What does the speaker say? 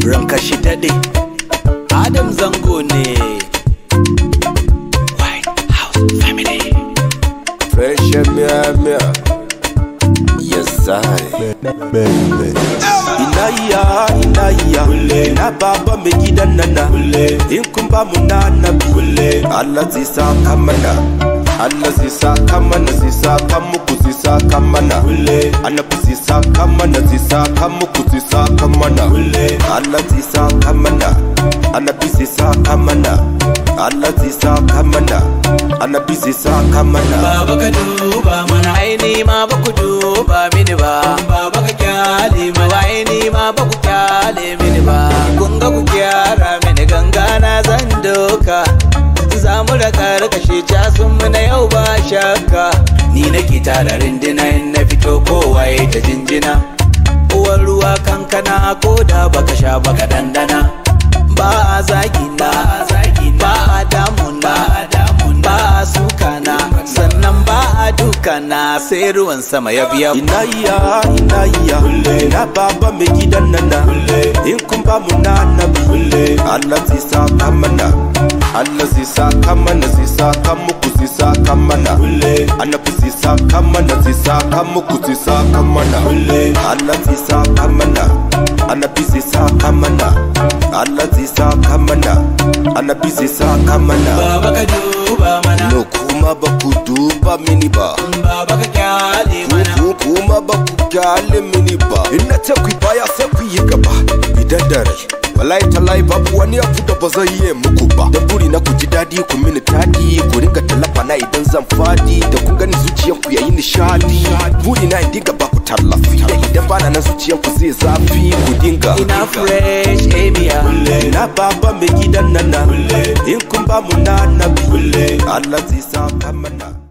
Ranka shi daɗe, Adam Zango ne. White House Family. Fresh miya miya. Yes, I. Ina iya, ina iya, na baba mai gidan nana. In kun ba mu na annabi, Allah zai saka mana. Allah zai saka mana, zai saka muku, zai saka mana. Annabi zai saka mana, zai saka muku, zai saka mana. Allah zai saka mana, Annabi zai saka mana. Allah zai saka mana, Annabi zai saka mana. Baba ka duba mana, ai ni ma ba ku duba mini ba. Baba ka kyale mana, ai ni ma ba ku kyale mini ba. Kun ga ku kyara mini ganga na zan doka. Za mu da karkashe casun mu na yau ba shakka. Ni nake tara rindina in na fito kowa ya ta jinjina. Uwar ruwa kankana ko da baka sha baka dandana. Ba a zagi na, ba a damuna, ba a suka na, sannan ba a duka na, sai ruwan sama ya biya. Ina iya, ina iya, na baba mai gidan nana. In kun ba mu na annabi, Allah zai saka mana. Allah zai saka mana, zai saka muku, zai saka mana. Annabi zai saka mana, zai saka muku, zai saka mana. Allah zai saka mana, Annabi zai saka mana. Allah zai saka mana, Annabi zai saka mana. Baba ka duba mana, No kuma ba ku duba mini ba. baba ka kyale mana. Ku kuma ba ku kyale mini ba. Ina ce ku baya sai ku yi gaba. Idan da rai. Wallahi tallahi babu wani abu da ba zan yi muku ba. Da buri na ku ji dadi ku mini tadi, ku ringa tallafa na idan zan fadi, da kun gani zuciyar ku yayi nishadi. Buri na in dinga ba ku tallafi, da idan bana nan zuciyar ku zai zafi, ku dinga. Ina fresh emia, Na baba mai gidan nana. In kun ba mu na annabi, Allah zai saka mana.